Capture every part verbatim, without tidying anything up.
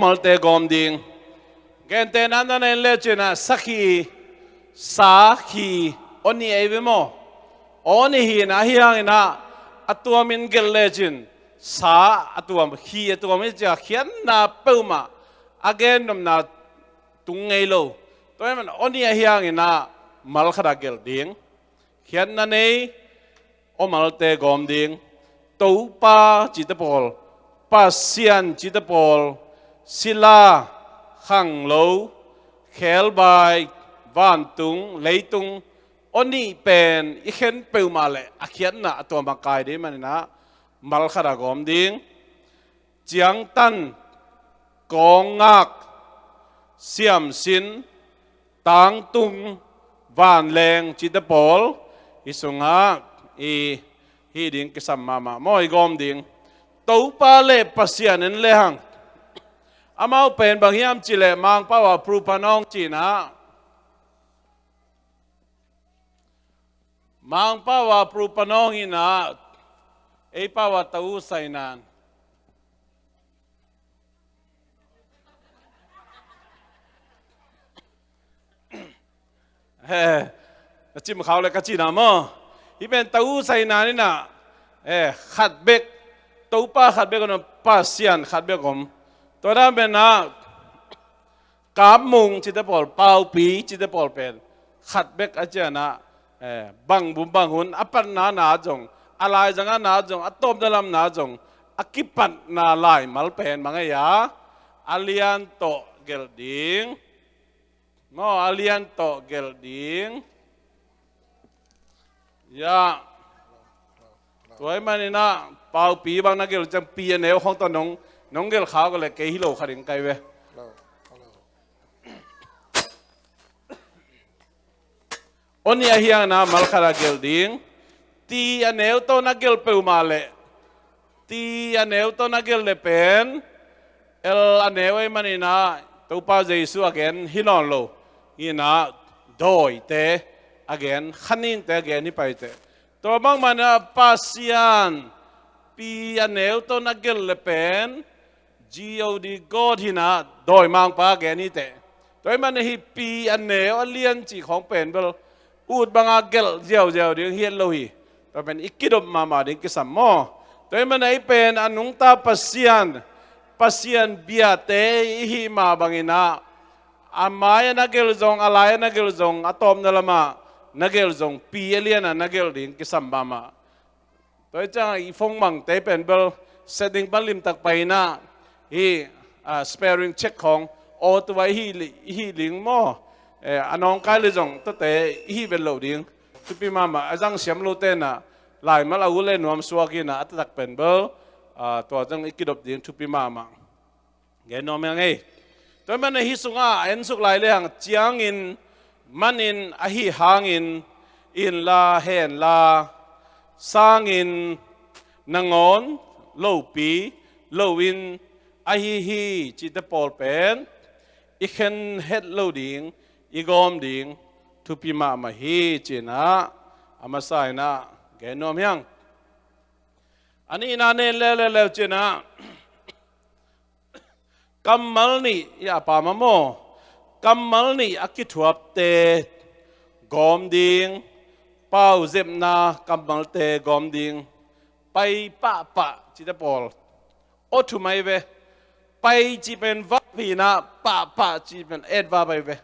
malte gawm ding. Gentehna na nen le cin ah sakhi, sakhi, aw nih ei ve maw? Aw nih hi na, ahi hangin ah a tuamin gelh le cin sa a tuam, khi a tuam hi cia khiatna peuhmah a gen nopna tung ngei lo. Tua hi man aw nih ahi hangin ah mal khat a gelh ding. Khiatna nei, aw malte gawm ding. Topa cite pawl, Pasian cite pawl, sila, khanglo, khebai, vantung, leitung, aw nih pen i khen peuhmah leh a khiatna a tuam a kai ding manin ah mal khat a gawm ding. Ciangtan, kawngngak, siamsin, tangtung, vanleng cite pawl, hi sungah i hih ding kisam mahmah maw, i gawm ding. Topa le Pasian en lehang amau pen bang hiam cih leh Mangpau a prupanawng cihna, Mangpau a prupanawng hi na, ei pau a tau sainan. Eh, na cim khau le ka cina maw? Hih pen tau sainan hi na, eh, khat bek, Topa khat bek om, Pasian khat bek om. Tua dan pen ah, Kapmung cite pawl, Paupi cite pawl pen khat bek a cian ah, eh, bang bum bang hun a patna na zong, a laizang a na zong, a tawpna lam na zong, a kipatna laimal pen bang ei a, a lian tawh gelh ding. Maw, a lian tawh gelh ding. Ya. Tua hi manin ah Paupi bang na gelh ciang Pi a neu khawng tawh nong, nong gelh khak leh kei hi lo kha ding kai ve. Aw nih ahi hangin ah mal khat a gelh ding. Ti a neu tawh na gelh peuhmah leh, ti a neu tawh na gelh leh pen, el a neu ei manin ah Topa Jesu a gen hi nawn lo. Hi na, dawite a gen, khaninte a gen hi pai teh. Tua bangmah na Pasian, Pi a neu tawh na gelh leh pen, G O D, God hi na, dawimangpa a gen hi teh. Tua hi manin hih Pi a neu a lian cih khawng pen bel ut banga gelh ziauziau ding hi het lo hi. Tua pen i kidop mahmah ding kisam maw? Tua hi manin ei pen a nungta Pasian, Pasian biate i hih mah bangin ah, a mai a na gelh zong, a lai a na gelh zong, a tawpna lamah na gelh zong, Pi a lian a na gelh ding kisam mahmah. Tua hi ciangah i phone mangte pen bel setting pan limtak pai in ah, hih, ah, spelling check khawng, aw tua i hih li-, i hih ling maw? Eh, a nawngkai le zong tuate i hih vet loh ding. Thupi mahmah, a zang siam lote in ah laimal a ut le nuam suak in ah, a taktak pen bel, ah, tua zong i kidop ding thupi mahmah. Gen nuam hiang ei. Tua hi manin hih sungah a ensuk lai lehang ciangin, manin, ahi hangin, inla, henla, sangin, nangawn, lopi, loin, ahi hi, cihte pawl pen i khen het lo ding, i gawm ding thupi mahmah hi, ci-in ah a masa in ah gen nuam hiang. A nihna nen leuleu ci-in ah, kammal nih, i a pam a maw? Kammal nih a kithuapte gawm ding, pauzepna kammalte gawm ding, pai pahpah cihte pawl. Aw thu mai ve. Pai cih pen verb hi in ah, pahpah cih pen adverb ahi ve.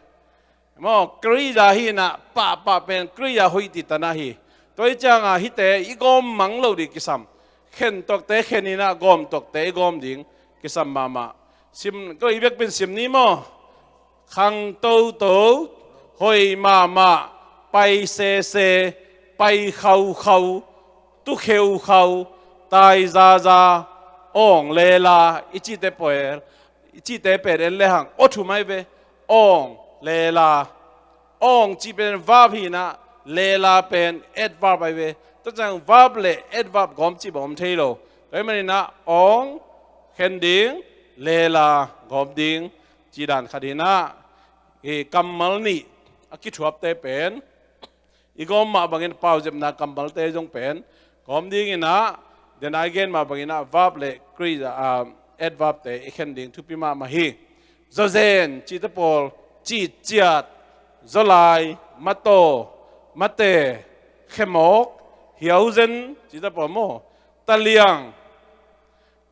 Maw, Khrih a hi in ah, pahpah pen Khrih a hoih cihna hi. Tua hi ciangah hihte i gawm mang loh ding kisam. Khen tuakte khen in ah, gawm tuakte i gawm ding kisam mahmah. Sim, ko i biakpiin sim ni maw? Khang toto, hoih mahmah, pai sese, pai khaukhau, tu kheukhau, tai zaza, awng lela, i cihte pawl, i cihte pen en lehang aw thu mai ve. Awng, lela. Awng cih pen verb hi in ah, lela pen adverb ahi ve. Tua ciang verb le adverb gawm cih bang om thei lo. Tua hi manin ah awng khen ding, lela gawm ding, cih dan khat hi in ah, hi kammal nih a kithuapte pen i gawm mah bangin, pauzepna kammalte zong pen gawm ding in ah, den a i gen mah bangin ah verb le Khrih, ah, adverb te i khen ding thupi mahmah hi. Zawzen cihte pawl, citciat, zawlai, mataw, mate, khemawk, hiauzen cihte pawl maw, taliang,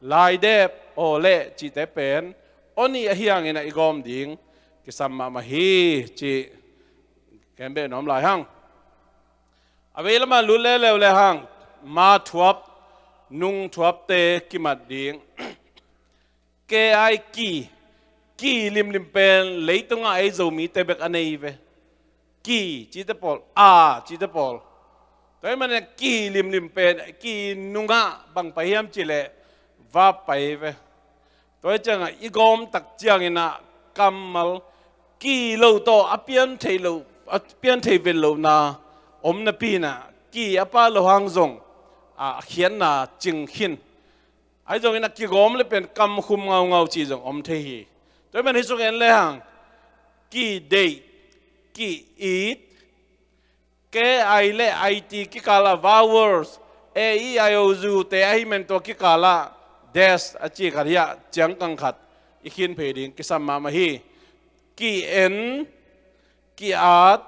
laidep, awleh cihte pen aw nih ahi hangin ah i gawm ding kisam mahmah hi cih ken beh nuam lai hang. A vei lamah lut leuleu le hang, ma thuap, nung thuapte kimat ding. K I ki, ki limlim pen leitungah ei Zomite bek a nei ve. Ki cihte pawl, a cihte pawl. Tua ahih manin ki limlim pen ki nungah bang pai hiam cih leh verb pai ve. Tua hi ciangah i gawm tak ciangin ah kammal ki lo tawh a pian theih lo, a pian thei vet lohna om napi in ah ki a pha lo hang zong a khiatna cing khin. Ahi zongin a kigawm le pen kam khum ngaungau cih zong om thei hi. Tua ahih manin hih sung en le hang, ki deih, ki it, K I le I T kikalah vowels, A E I O U te ahih manin tua kikalah dash a ci khat hi a, ciangkang khat i khin phei ding kisam mahmah hi. Ki en, ki at,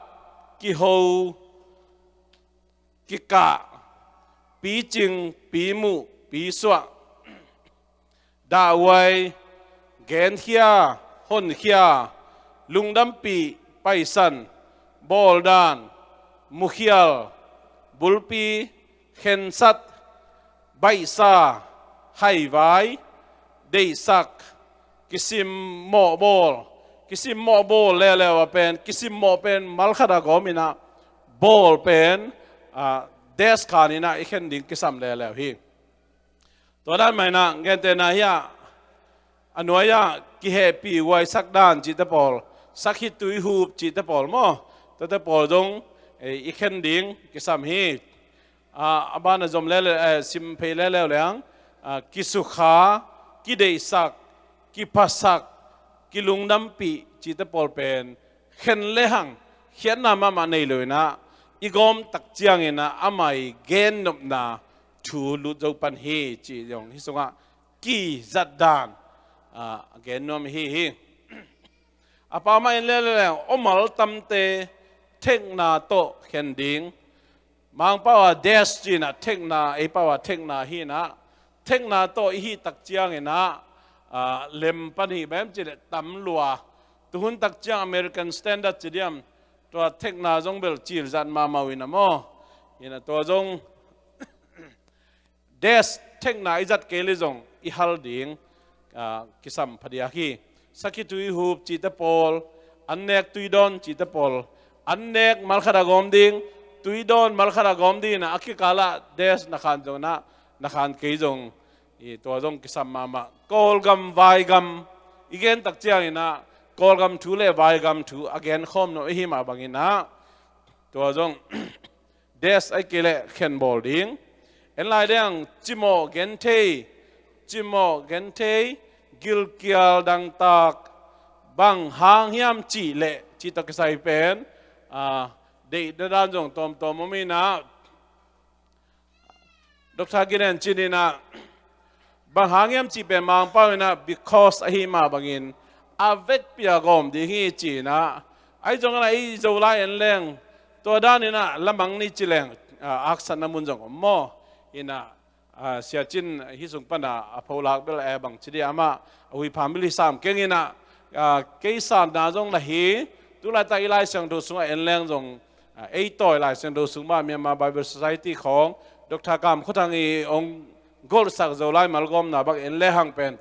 ki ho, kikah, picing, pimuh, pisuah, dahhuai, genkhia, honkhia, lungdampih, paisan, bawldan, mukhial, bulpi, khensat, baihsa, haivai, deihsak, kisimmawh bawl, kisimmawh bawl leuleu a pen, kisimmawh pen malkhat a gawm in ah, bawl pen, ah, dash khan in ah i khen ding kisam leuleu hi. Tua dan mah in ah, gentehna hi a, a nuai-ah kihehpih huaisak dan cihte pawl, sakhi tuihup cihte pawl maw, tuate pawl zong, eh, i khen ding kisam hi. Ah, a banah zom leuleu, eh, sim phei leuleu le hang, ah, kisukha, kideihsak, kiphasak, kilungdampih cihte pawl pen khen le hang khiatna mahmah nei lo in ah, i gawm tak ciangin ah amah i gennopna thu lut zo pan hi cih zong hih sungah kizat dan, ah, a gen nuam hi hi. A pau mah en leuleu le hang, awmal tamte thekna tawh khen ding. Mangpau a dash ci in ah thekna, ei pau a thekna hi in ah, thekna tawh i hih tak ciangin ah, ah, lem pan hi, bang hiam cih leh tam lua. Tuhun tak ciang American Standard ci diam, tua thekna zong bel cil zat mahmah uh in ah maw. In ah tua zong dash thekna i zat kei le zong i hal ding, ah, kisam phadiak hi. Sakhi tuihup cihte pawl, an nek tuidawn cihte pawl, an nek malkhat a gawm ding, tuidawn malkhat a gawm ding in ah, a kikalah dash na khan zong in ah, na khan kei zong, i tua zong kisam mahmah. Kawlgam, vaigam, i gen tak ciangin ah, Kawlgam thu le vaigam thu a gen khawm nop i hih mah bangin ah, tua zong dash ahih kei leh khen bawl ding. En lai ding, cimawh genthei, cimawh genthei, gilkial dangtak, bang hang hiam cih leh cih tawh kisai pen, ah, deihna dan zong tawmtawm om in ah, Doctor Ginen Chin in ah, bang hang hiam cih pen Mangpau in ah because ahih mah bangin a vekpi a gawm ding hi ci in ah, ahi zongin ah i Zolai en leng, tua dan in ah lamang ni ci leng, ah, aksatna mun zong om maw. In ah, ah, Sia Cin hih sung pan a a pholak bel, eh, bang ci dia amah, a hui family sam keng in ah, ah, kei sanna zong na hi, tu laitak i Lai Siangtho sungah en leng zong, ah, ei tawi Lai Siangtho sung mah Myanmar Bible Society khawng, Doctor Kam Khua Thang i hong golhsak Zolai malgawmna bang en le hang pen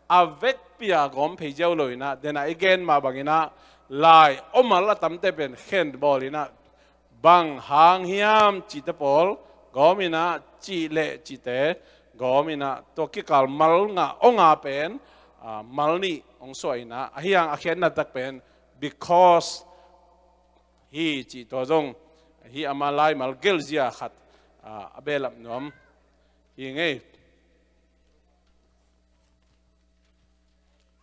a vekpi a gawm phei ziau lo in ah, den a i gen mah bangin ah, lai awmal a tamte pen khen bawl in ah, bang hang hiam cihte pawl gawm in ah, cih leh cihte gawm in ah, tua kikal mal ngah aw ngah pen, ah, mal nih hong suah in ah, ahi hang a khiatna tak pen because hi cih tua zong, hih amah laimal gelhzia khat, ah, a behlap nuam hi ngei.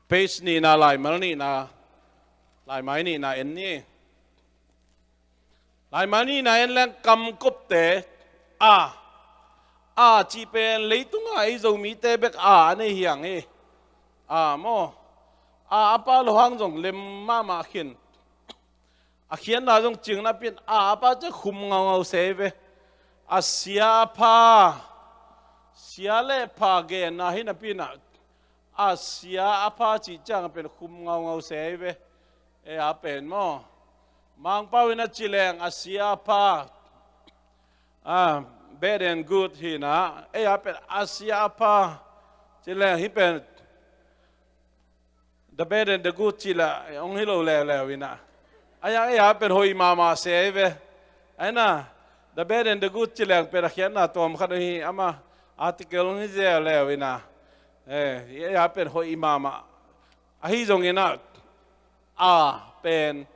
Page nihna, laimal nihna, laimai nihna en ni. Laimai nihna en leng kamkupte, a, a cih pen leitungah ei Zomite bek a a nei hi hang hi. A maw, a a pa lo hang zong lem mahmah khin. A khiatna zong cing napi in a a pa ciang khum ngaungau se hi ve. A sia a pha, sia le pha genna hi napi in ah, a sia a pha cih ciang a pen khum ngaungau se hi ve. Ei a pen maw, Mangpau in a ci leng a sia a pha, a, bad and good hi in ah, ei a pen a sia a pha ci leng hi pen the bad and the good ci leng hong hi lo leuleu in ah, a yang ei a pen hoih mahmah se hi ve. Ai na, the bad and the good ci leng pen a khiatna tuam khat hi, ama article hong hi zel leu in ah, eh, ei a pen hoih mahmah. Ahi zongin ah, a pen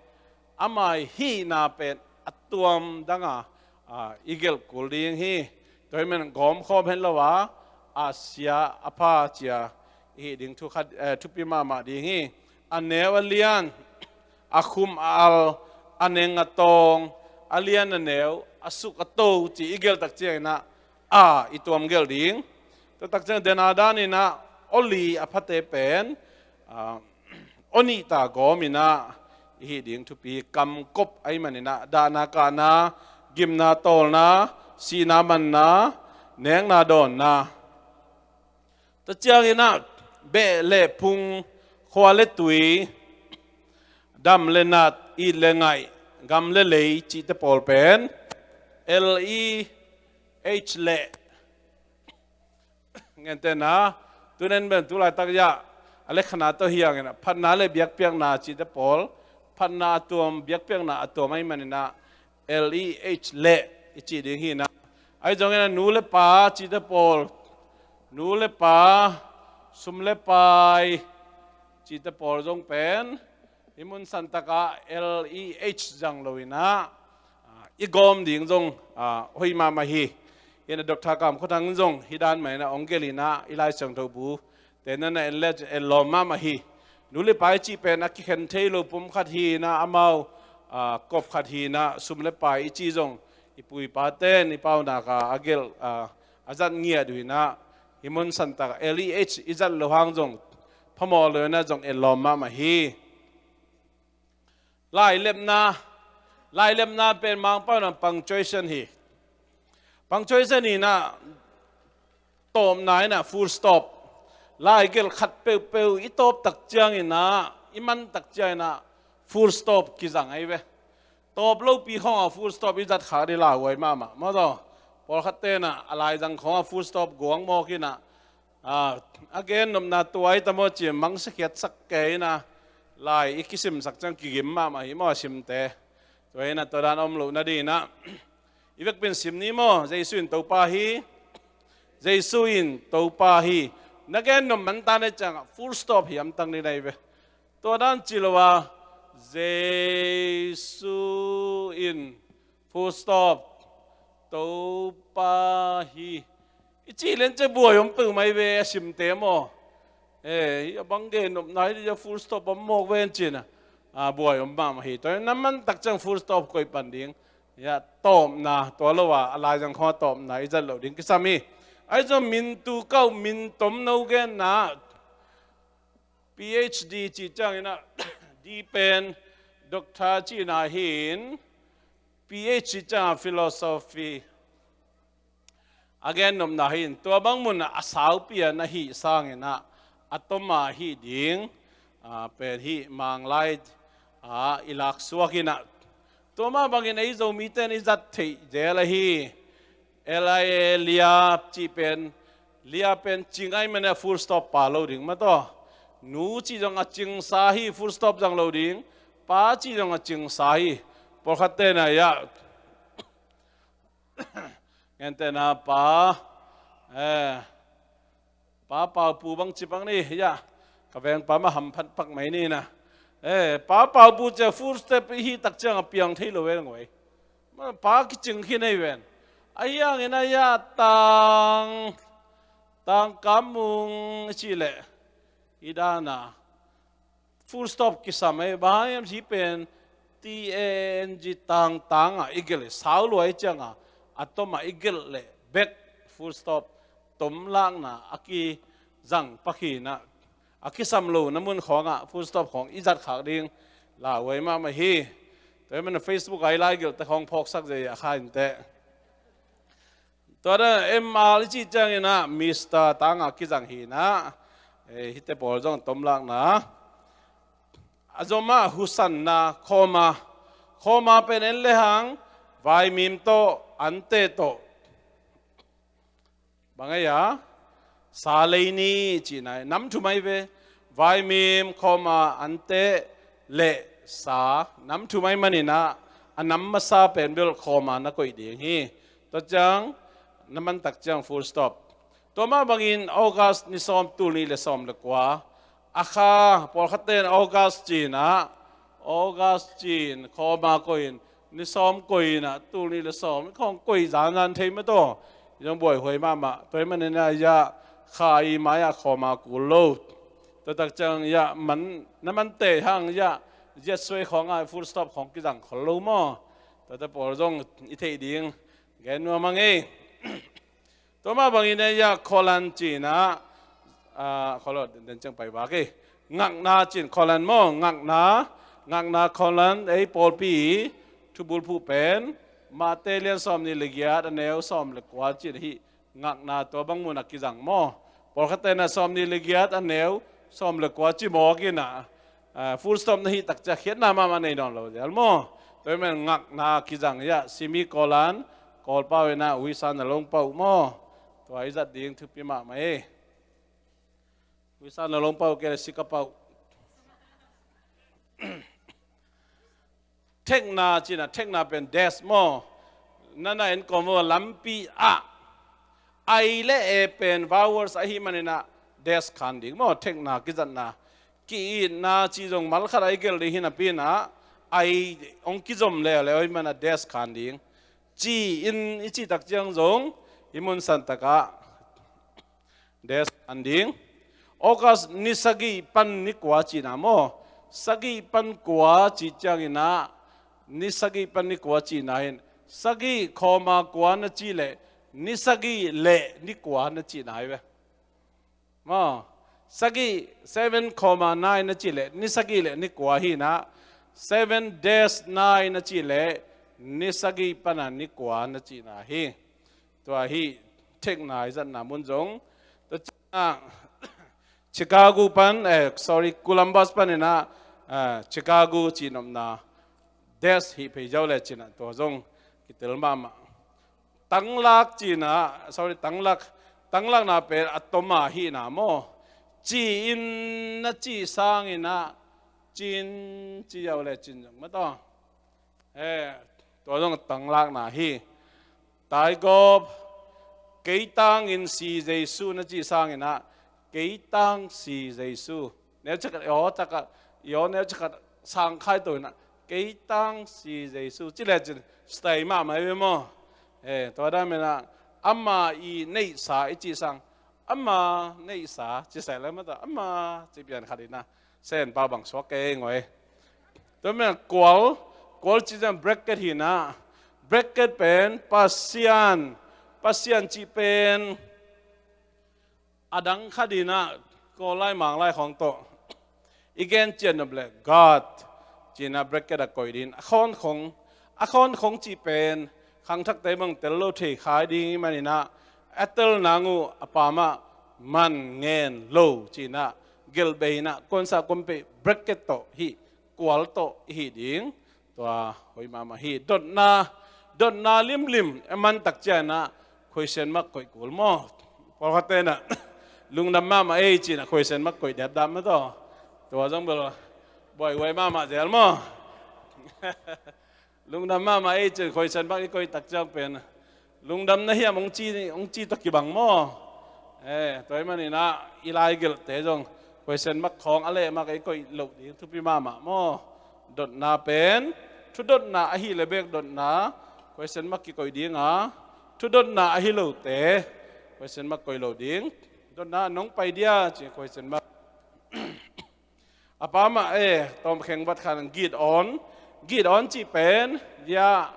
ama hihna pen a tuam dang a, a, i gelh kul ding hi. Tua hi man gawm khawm hen lo a, a sia a pha ci a i hih ding thu khat, eh, thupi mahmah ding hi. A neu a lian, a khum a al, a neng a tawng, a lian a neu, a suk a to ci i gelh tak ciangin ah, a i tuam gelh ding. Tua tak ciang den a dan in ah, aw li a phate pen, a, aw nih ta gawm in ah i hih ding thupi. Kam kop ahih manin ah dahna kahna, gimna tawlna, sihna manna, nekna dawnna. Tua ciangin ah beh le phung, khua le tui, dam le nat, it le ngaih, gam le lei cihte pawl pen L E H le, ngen teh na, tu nen pen tu laitak ah a lekha na tawh hi hangin ah, phatna le biakpiakna cihte pawl, phatna a tuam, biakpiakna a tuam ahih manin ah, L E H le i cih ding hi in ah. Ahi zongin ah nu le pa cihte pawl, nu le pa, sum le pai cihte pawl zong pen, hih mun santak ah L E H zang lo in ah, a, i gawm ding zong, a, hoih mahmah hi. Hi in ah Doctor Kam Khua Thang zong hih dan mah in ah hong gelh in ah, i Lai Siangtho bu te na na en le en lawm mahmah hi. Nu le pa i cih pen a kikhen thei lo pum khat hi in ah, amau, a, kop khat hi in ah, sum le pai i cih zong i pu i pa ten i paunak ah a gelh, a, a zat ngiat uh in ah, hih mun santak ah L E H i zat lo hang zong phamawh lo in ah zong en lawm mahmah hi. Lailepna, lailepna pen Mangpau in ah punctuation hi. Punctuation in ah tawpna in ah full stop. Lai gelh khat peuhpeuh i tawp tak ciangin ah, i man tak ciangin ah full stop kizang ahi ve. Tawp lopi khawng ah full stop i zat khak ding lauhuai mahmah maw taw. Pawlkhat ten ah a laizang khawng ah full stop guang mawk in ah, a, a gennopna tuai ta maw ci mangsiakhiatsak kei in ah, lai i kisimsak ciang kigim mahmah hi maw a simte. Tua hi in ah tua dan om loh nading in ah, i vekpi in sim ni maw, Jesu in Topa hi, Jesu in Topa hi. Na gennop man ta na hih ciang ah full stop hi hamtang ding na hi ve. Tua dan ci lo a, Jesu in full stop, Topa hi i cih lian ciang buai om peuhmah hi ve a simte maw. Eh, a bang gennopna hi ding a full stop om mawk ven ci in ah, a, buai om mahmah hi. Tua hi in ah na man tak ciang full stop koih pan ding. Hi ah tawpna, tua lo a a laizang khawng ah tawpna i zat loh ding kisam hi. Ahi zong min tu kah uh min tomno genna, P H D cih ciangin ah, D pen Doctor cihna hi in, P H cih ciang ah Philosophy a gennopna hi in, tua bang mun ah a saupi a na hih sangin ah a tawm a hih ding, a, pen hih Manglai ah i laksuak in ah, tua mah bangin ei Zomite in i zat theih zel ahi. L I A, lia cih pen, lia pen cing ahih manin ah full stop pha lo ding maw taw. Nu cih zong a cingsa hi, full stop zang lo ding. Pa cih zong a cingsa hi. Pawlkhat ten ah, ya, ngen teh na, pa, eh, Pa Pau Pu bang ci bang ni, ya. Ka veng pa mah hamphat pak mai ni na. Eh, Pa Pau Pu ci a full stop i hih tak ciang a piang thei lo ve ngoi. Pa kicing khin hi ven. Ahi hangin ah, ya, Tang, Tang Kam Mung i cih leh, i dan a full stop kisam hi. Bang hang hiam cih pen T A N G, Tang, Tang a i gelh hi, sau lua ahih ciang a, a tawm a i gelh leh bek full stop, tom lakna a kizang pak hi in ah. a kisam lo na mun khawngah full stop khawng i zat khak ding lauhuai mahmah hi. Tua hi mana Facebook ah i laigelhte khawng phawksak zia a kha inteh. Tua da M R i cih cianginah Mister tangah kizang hinah, eh, hihte pawl zong tomlakna a zomah husanna khawma, khawma pen en lehang vaimim tawh ante tawh bang ei a sa lei ni cihna hi. Nam thum ahi ve. Vaimim, khawma, ante le sa, nam thum ahi maninah a nam masa pen bel khawma na koih ding hi. Tua ciang na mantak ciang full stop. Tua mah bangin August ni sawm, tul nih le sawm le kua a kha, pawlkhatte in August cinah, August cin khawma koih in, ni sawm koih inah, tul nih le sawm khawng koih zanzan thei mataw. Zong buaihuai mahmah. Tua hi maninah ia kha i mai-ah khawma kul lo. Tua tak ciang ia man, na mante hang ia ziat suai khawngah full stop khawng kizang khol lo maw? Tuate pawl zong i theih ding gen nuam hang ei. Tua mah bangin ei ia colon cinah, ah, colon den ciang pai vak ei. Ngakna cin colon maw, ngakna, ngakna colon ei pawlpi thubulphuh pen Mate lian sawm nih le giat a neu sawm le kua cin ahi. Ngakna tua bang munah kizang maw? Pawlkhatte na sawm nih le giat a neu sawm le kua ci mawk inah, ah, full stop na hih tak ciang khiatna mahmah nei nawn lo zel maw? Tua hi man ngakna kizang ia semicolon, Kawlpau inah huisa na longpauh maw? Tua i zat ding thupi mahmah ei. Huisa na longpauh kei le sika pauh. Thekna cinah, thekna pen dash maw? Nana en kawm uh lampi ah. Ai le e pen vowels ahi maninah dash khan ding maw? Thekna kizatna. Ki-itna cih zong malkhat a i gelh ding hi napi inah ai hong kizom leuleu ahi manah dash khan ding. Ci-in i cih tak ciang zong i mun santakah dash khan ding. August ni sagih pan ni kua cihna maw? Sagih pan kua cih cianginah ni sagih pan ni kua cihna hin sagih khawma kua na cih leh ni sagih le ni kua na cihna hi ve. Maw? Sagih, seven comma nine na cih leh ni sagih le ni kua hinah seven dash nine na cih leh ni sagih pana ni kua na cihna hi. Tua hi thekna i zatna mun zong. Tua ciangah Chicago pan, eh, sorry, Columbus paninah, eh, Chicago cihnopna dash hih phei ziau le cinah tua zong kitel mahmah. Tanglak cinah, sorry, tanglak, tanglakna pen a toma hihna maw? Ci-in na cih sanginah cin ci ziau le cin zong mataw. Eh, tua zong tanglakna hi. Taigawp, kei tangin si Jesu na cih sanginah kei tang si Jesu. Neu cakhat, i aw cakhat, i aw neu cakhat sang khai to inah kei tang si Jesu ci le cin style mahmah hi ve maw? Eh, tua dan menah ama i neihsa i cih sang ama neihsa ci sai le mata ama ci pian khat inah sen pa bang suak kei ngoi. Tua mah kual, kual ci zan bracket hinah, bracket pen Pasian, Pasian cih pen a dang khat inah Kawl lai Mang lai khawng tawh i gen cian nop le God cinah bracket a koih ding. A khawn khong, a khawn khong cih pen khangthakte bang tel lo thei khai ding i maninah a tel nang uh a pamah man ngen lo cinah gelh bei inah kuansa kuanpei bracket tawh hih kual tawh i hih ding. Tua hoih mahmah hi. Dotna, dotna limlim a man tak cianah question mark koih kul maw? Pawlkhatte inah lungdam mahmah ei cinah question mark koih depdap mataw. Tua zong bel buaihuai mahmah zel maw? Lungdam mahmah ei cin question mark i koih tak ciang pen lungdam na hiam hong ci, hong ci tawh kibang maw? Eh, tua hi maninah i laigelhte zong question mark khawng a leh mark i koih loh ding thupi mahmah maw? Dotna pen thudotna ahi le bek dotna question mark kikoih dinga, thudotna ahi lote question mark koih lo ding. Dotna nong pai dia ci question mark. A pamah, eh, tawmkheng vat khan Gideon. Gideon cih pen ia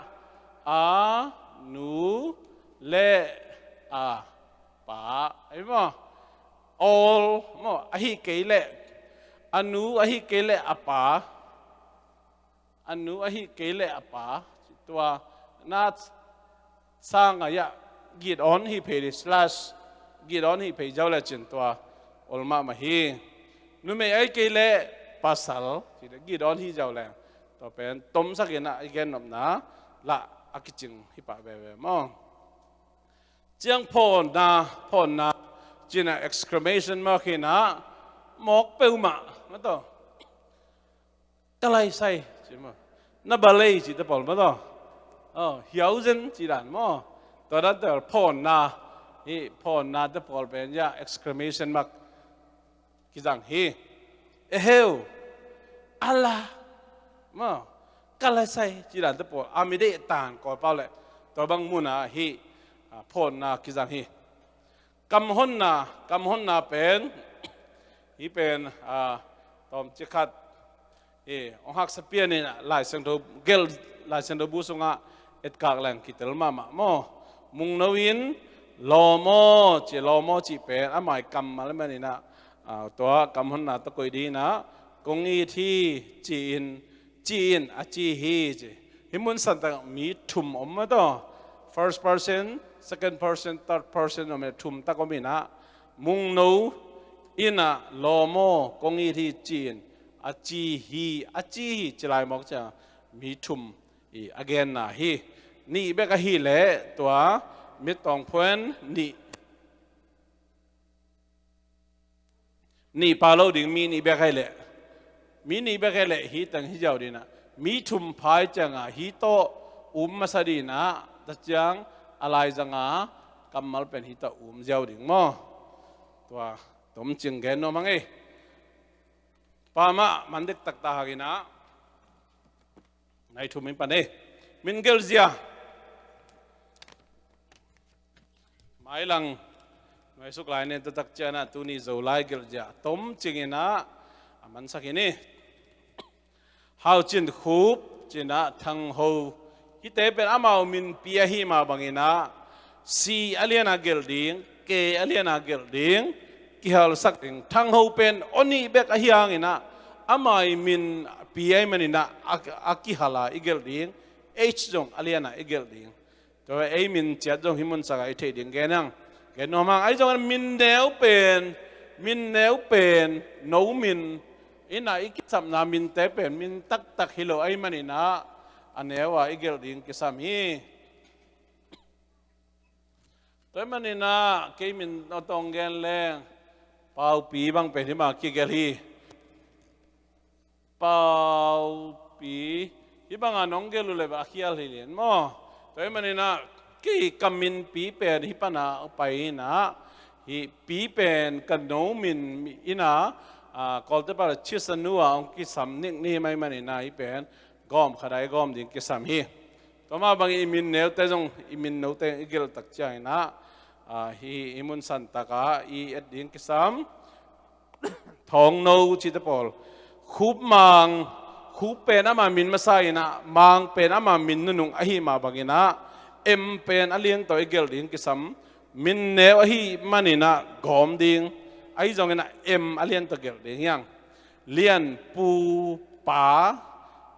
a nu le a pa ahi maw? All maw? Ahi kei leh A nu ahi kei leh a pa, a nu ahi kei leh a pa, tua na sang a ya, git on hi phei di, slash, git on hi phei ziau le cin tua ol mahmah hi. Numei ahi kei leh pasal, ci le git on hi ziau le, tua pen tomsak in a i gen nopna lah a kicing hi pah veve maw. Ciang phawnna, phawnna, cina exclamation mark hi na, mawk peuhmah, mataw. Ka laisai, ci maw. Na balei, ci te pawl, mataw. Oh, hiauzen, ci dan maw. Tua dan tel phawnna, hi phawnna te pawl pen ya exclamation mark kizang hi. Eheu, ala, maw, ka laisai, ci dan te pawl a mi deih tan Kawlpau le, tua bang muna hi, a, phawnna kizang hi. Kamhonna, kamhonna pen, hi pen, a, tawm cikhat, e, ong haksa pian in Lai Siangtho gel, Lai Siangtho bu sungah etkak leng kitel mahmah maw. Mungno in lawm aw, ci lawm aw cih pen, amah i kammal man in a, a, tua kamhonna tawh koih ding in a, kong it hi, ci in, ci in, a ci hi, ci. Hi mun santak mi thum om mataw. First person, second person, third person om e, thum tak om in a. Mungno in a lawm aw, kong it hi ci in, a ci hi, a ci hi, ci lai mawk cia mi thum i a genna hi. Nih bek ahih leh tua mittawng phuan nih, nih pha lo ding mi nih bek ahih leh, mi nih bek ahih leh hi teng hi ziau ding a, mi thum pha i ciangah hi tawh um masa ding a, tua ciang a laizang a kammal pen hi tawh um ziau ding maw. Tua tom cing gen nuam hang ei. Pa mah man dektak ta hang in a, nai thum in pan ei. Min gelhzia. Mailang, maisuk lai nen taktak ciang a, tuni Zolai gelhzia tom cing in a, a mansak hi ni. Hau Cin Khup, ci in a Thang Ho. Hihte pen amau minpi ahih mah bang in a, C a lian a gelh ding, K a lian a gelh ding, kihalsak ding. Thang Ho pen aw nih bek ahih hang in a, amah i minpi ahih man in a, a, a kihal a i gelh ding, H zong a lian a i gelh ding. Tua ei min ciat zong hi mun sak a i theih ding gen hang. Gen nuam hang, ahi zongin min neu pen, min neu pen, no min, in a i kisapna minte pen, min taktak hi lo ahih man in a, a neu a i gelh ding kisam hi. Tua ahih man in a, kei min aw tawng gen leng, Paupi bang pen hi mah kigelh hi. Paupi, hih bang a nong gelh uh leh a khial hi lian maw. Tua ahih man in a, kei ka minpi pen hih pan a pai in a, hih Pi pen ka no min in a, a, Kawlte pau le Chisanu a ong kisam nickname ahih man in a, hih pen gawm khat a i gawm ding kisam hi. Tua mah bangin i min neute zong, i min note i gelh tak ciang in a, a, hih, hih mun santak a i et ding kisam. Thawng No cihte pawl. Khup Mang, Khup pen ama min masa in a, Mang pen ama min nunung ahih mah bang in a, M pen a lian tawh i gelh ding kisam. Min neu ahih man in a gawm ding, ahi zongin a M a lian tawh gelh ding hi hang. Lianpu Pa,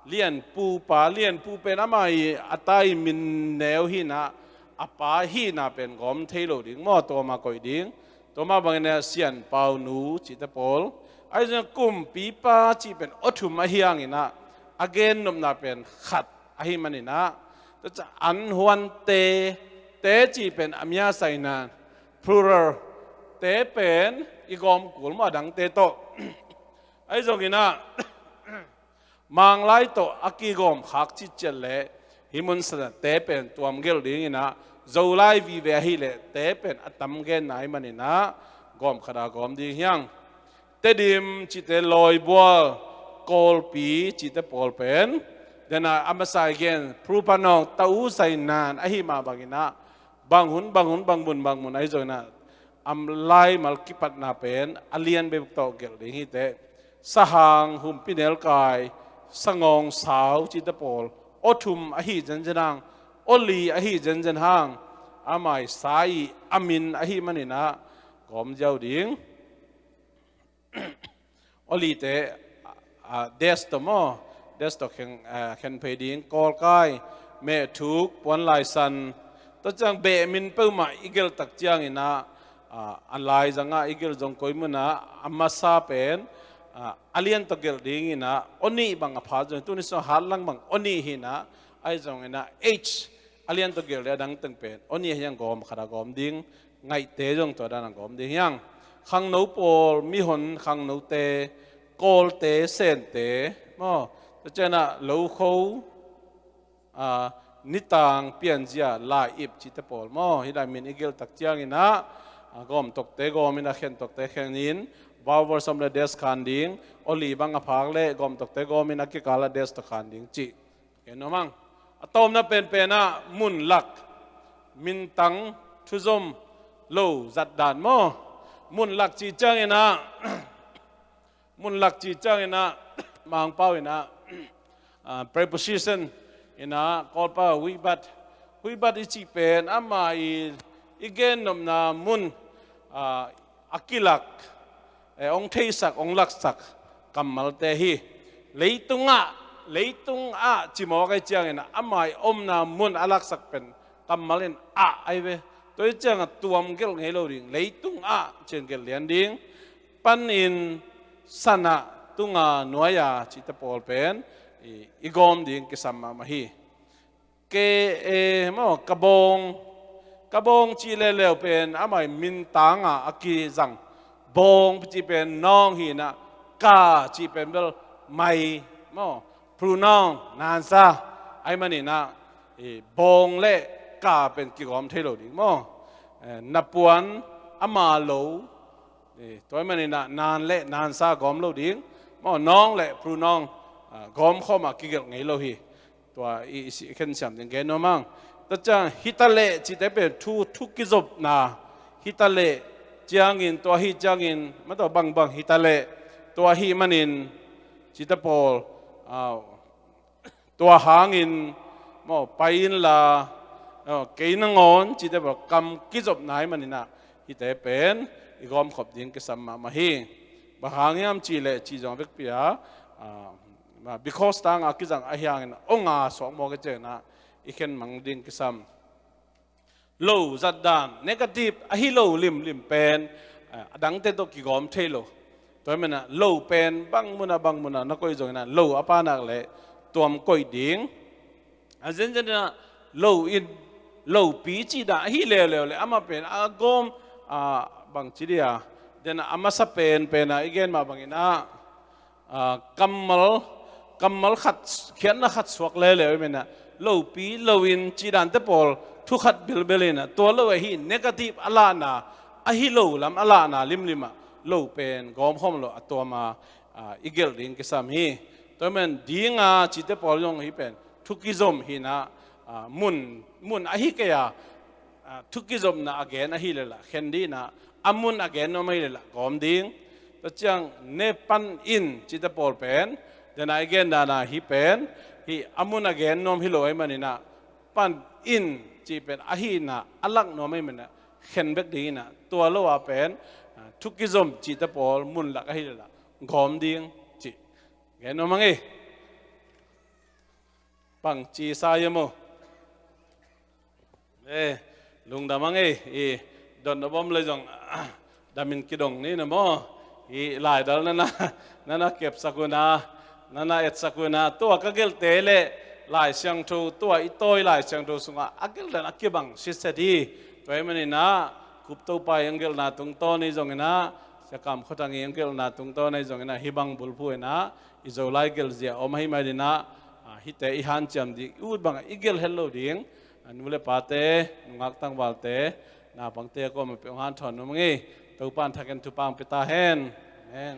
Lianpu Pa, Lianpu pen ama i a tai min neu hi in a, a pa hihna pen gawm thei lo ding maw, tua mah koih ding. Tua mah bangin a Sian Pau Nu cihte pawl. Ahi zongin Kumpipa cih pen aw thum ahih hang in a, a gen nopna pen khat ahih man in a, tua ciang An Huan Te, Te cih pen a mia sai nan, plural, te pen i gawm kul maw a dangte tawh. Ahi zongin a, Mang lai tawh a kigawm khak citciat leh, hih mun santak te pen tuam gelh ding in a, Zolai vive ahih leh te pen a tam genna ahih man in a, gawm khat a gawm ding hi hang. Tedim cihte, Lawibual, Kawlpi cihte pawl pen, den a, a masa i gen, Prupanawng, Tau Sai Nan ahih mah bang in a, bang hun, bang hun, bang mun, bang mun ahi zongin a, a laimal kipatna pen a lian bek tawh gelh ding hi teh. Sahang, Humpi Nelkai, Sangawng, Sau cihte pawl aw thum ahi zenzen hang, aw li ahi zenzen hang, ama i sa i a min ahih man in a gawm ziau ding. Olite, a, a, dash tawh maw, dash tawh khen, a, khen phei ding, kawlkai, mehthuk, puanlaisan. Tua ciang beh min peuhmah i gelh tak ciangin ah, a, a laizang ah i gelh zong koi mun ah a masa pen, a, a lian tawh gelh dingin ah, aw nih bang a pha zong, tuni sung hat lang bang aw nih hi in ah, ahi zongin ah H a lian tawh gelh leh a dang teng pen aw nih hi hang, gawm khat a gawm ding, ngaihte zong tua dan a gawm ding hi hang. Khangno pawl, mihon khangnote, kawlte, sente maw, tua ciang ah lokho, a, nitang, pianzia, lai-ip cihte pawl maw, hih lai min i gelh tak ciangin ah, a, gawm tokte gawmin ah, khen tokte khenin, vowel som leh dash khan ding, aw li bang a phak leh gawm tokte gawmin a kikal ah dash tawh khan ding cih. Khen nuam hang. A tawpna penpen ah mun lak, mintang, thuzom, lo zat dan maw. Mun lak cih ciangin ah, mun lak cih ciangin ah, Mangpau in ah, a, preposition in ah, Kawlpau huibat, huibat i cih pen ama i, i gennopna mun, a, a kilak, e, hong theisak, hong laksak kammalte hi. Leitung ah, leitung ah ci mawk ahih ciangin ah, ama i omna mun a laksak pen kammal in ah ahi ve. Tua ahih ciangin ah tuam gelh ngei lo ding, leitung ah ci-in gelh lian ding. Panin, san ah, tung ah, nuai ah cihte pawl pen i, i gawm ding kisam mahmah hi. Ke, e, maw, ka bawng, ka bawng cih leuleu pen ama i mintang ah a kizang. Bawng cih pen noun hi in ah, ka cih pen bel mai maw, pronoun, naansa ahih manin ah, e, bawng leh ka pen kigawm thei lo ding maw. E, na puan, ama lo, e, tua ahih manin ah naan leh naansa gawm lo ding maw, noun leh pronoun, a, gawm khawm ah kigelh ngei lo hi. Tua i, i si, i khen siam ding gen nuam hang. Tua ciang hi ta leh cihte pen thu, thu kizopna, hi ta leh ciangin, tua ahih ciangin, ma tua bangbang hi ta leh, tua ahih manin cihte pawl, a, tua hangin maw, pai inla, a, kei nangawn cihte pawl kam kizopna ahih manin ah, hihte pen i gawmkhop ding kisam mahmah hi. Bang hang hiam cih leh cih zong a vekpi a, a, ma, because tang a kizang ahih hangin, ong a suak mawk ahih ciangin ah i khen mang ding kisam. Lo zat dan, negative, a hi lo limlim pen, a, a dangte tawh kigawm thei lo. Tua ahih manin ah lo pen bang mun ah, bang mun ah na koih zongin ah, lo a panak leh tuam koih ding. A zenzen in ah lo in, lopi cih dan a hi leuleu leh amah pen a gawm, a, bang ci ding a, den a, a masa penpen a i gen mah bangin ah, a, kammal, kammal khat, khiatna khat suak leuleu ahih manin ah, lopi, lo in cih dante pawl thu khat bilbel in ah, tua lo ahi negative a lahna, a hi lo lam a lahna limlim ah lo pen gawm khawm lo a tuam a, a, i gelh ding kisam hi. Tua ahih manin ding a cihte pawl zong hih pen thu kizom hi in ah, a, mun, mun ahi kei a, a, thu kizopna a gen ahih leh lah khen ding in ah, a mun a gen nuam ahih leh lah gawm ding. Tua ciang ne pan in cihte pawl pen, den a i gen dan a hih pen, hih a mun a gen nuam hi lo ahih manin ah, pan in cih pen ahihna a lak nuam ahih manin ah khen bek ding in ah, tua lo a pen, a, thu kizom cihte pawl mun lak ahih leh lah gawm ding cih. Gen nuam hang ei. Bang ci sa hiam maw? E, lungdam hang ei, i dot nop om leh zong, damin kidong ni na maw. I laidal na na, na na kepsak un a, na na etsak un a, tua ka gelhte leh Lai Siangtho, tua i tawi Lai Siangtho sungah a gelh dan a kibang sitset hi. Tua ahih manin ah, Kup Topa i hong gelhna tungtawn ahi zongin ah, Sia Kam Khua Thang i hong gelhna tungtawn ahi zongin ah, hih bang bulphuh in ah, i Zolai gelhzia om ahih manin ah, a, hihte i hanciam ding, i ut bangah i gelh het lo ding, a, nu le pate, nungak tangvalte, naupangte a kuamah peuh hong hanthawn nuam hang ei. Topa in thak in thupha hong pia ta hen. Amen.